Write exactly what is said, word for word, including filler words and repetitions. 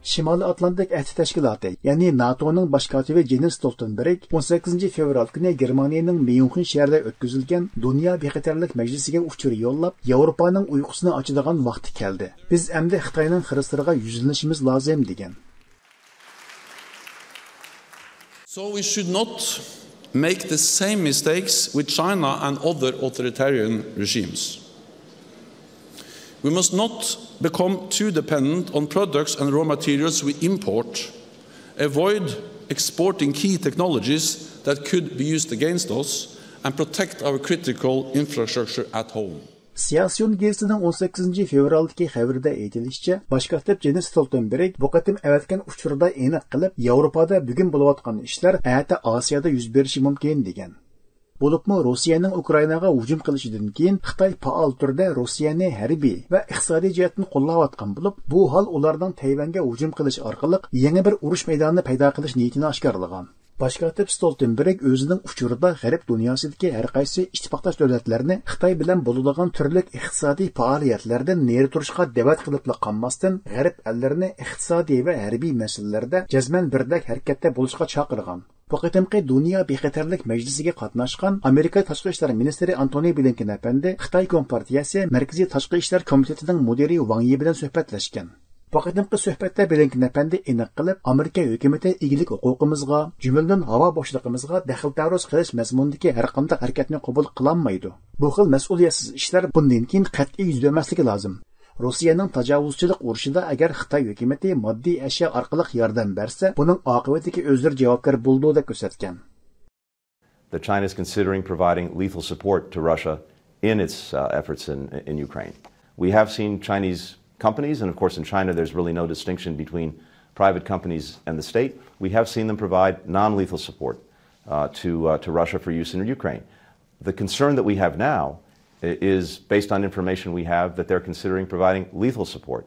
شىمالىي ئاتلانتىك ئەھدى تەشكىلاتى، يەنى ناتونىڭ باش كاتىپى جېنس ستولتېنبېرگ ئون سەككىزىنچى فېۋرال كۈنى گېرمانىيەنىڭ ميۇنخېن شەھىرىدە ئۆتكۈزۈلگەن دۇنيا بىخەتەرلىك مەجلىسىگە ئۇچۇر يوللاپ، ياۋروپانىڭ ئۇيقۇسىنى ئاچىدىغان ۋاقتى كەلدى. بىز ئەمدى خىتاينىڭ خىرىسلىرىغا يۈزلىنىشىمىز لازىم، دېگەن. So we should not make the same mistakes with China and other authoritarian regimes. We must not become too dependent on products and raw materials we import, avoid exporting key technologies that could be used against us, and protect our critical infrastructure at home. سىياسىيون گېزىتىنىڭ ئون سەككىزىنچى فېۋرالدىكى خەۋىرىدە ئېيتىلىشىچە، باش كاتىپ جېنس ستولتېنبېرگ بۇ قېتىم ئەۋەتكەن ئۇچۇردا ئېنىق قىلىپ، ياۋروپادا بۈگۈن بولۇۋاتقان ئىشلار ئەتە ئاسىيادا يۈز بېرىشى مۇمكىن، دېگەن. بولۇپمۇ روسىيەنىڭ ئۇكرائىناغا ھۇجۇم قىلىشىدىن كېيىن خىتاي پائال تۈردە روسىيەنى ھەربىي ۋە ئىقتىسادىي جەھەتتىن قوللاۋاتقان بولۇپ، بۇ ھال ئۇلارنىڭ تەيۋەنگە ھۇجۇم قىلىش ئارقىلىق يېڭى بىر ئۇرۇش مەيدانىنى پەيدا قىلىش نىيىتىنى ئاشكارىلىغان. باش كاتىپ ستولتېنبېرگ ئۆزىنىڭ ئۇچۇرىدا غەرب دۇنياسىدىكى ھەر قايسى ئىتتىپاقداش دۆلەتلەرنى خىتاي بىلەن بولىدىغان تۈرلۈك ئىقتىسادىي پائالىيەتلەردىن نېرى تۇرۇشقا دەۋەت قىلىپلا قالماستىن، غەرب ئەللىرىنى ئىقتىسادىي ۋە ھەربىي مەسىلىلەردە جەزمەن بىردەك ھەرىكەتتە بولۇشقا چاقىرغان. بۇ قېتىمقى دۇنيا بىخەتەرلىك مەجلىسىگە قاتناشقان ئامېرىكا تاشقى ئىشلار مىنىستىرى ئانتونى بلىنكېن ئەپەندى خىتاي كومپارتىيەسى مەركىزىي تاشقى ئىشلار كومىتېتىنىڭ مۇدىرى ۋاڭ يى بىلەن سۆھبەتلەشكەن. بۇ قېتىمقى سۆھبەتتە بلىنكېن ئەپەندى ئېنىق قىلىپ، ئامېرىكا ھۆكۈمىتى ئىگىلىك ھوقۇقىمىزغا، جۈملىدىن ھاۋا بوشلۇقىمىزغا دەخلى تەرۇز قىلىش مەزمۇنىدىكى ھەرقانداق ھەرىكەتنى قوبۇل قىلالمايدۇ. بۇ خىل مەسئۇلىيەتسىز ئىشلار بۇندىن كېيىن قەتئىي يۈز بەرمەسلىكى لازىم. روسىيەنىڭ تاجاۋۇزچىلىق ئۇرۇشىدا ئەگەر خىتاي ھۆكۈمىتى ماددىي ئەشيا ئارقىلىق ياردەم بەرسە، بۇنىڭ ئاقىۋىتىگە ئۆزلىرى جاۋابكار بولىدۇ، دەپ كۆرسەتكەن. That China is considering providing lethal support to Russia in its uh, efforts in, in Ukraine. We have seen Chinese companies, and of course in China there's really no distinction between private companies and the state. We have seen them provide non-lethal support uh, to, uh, to Russia for use in Ukraine. The concern that we have now is based on information we have that they're considering providing lethal support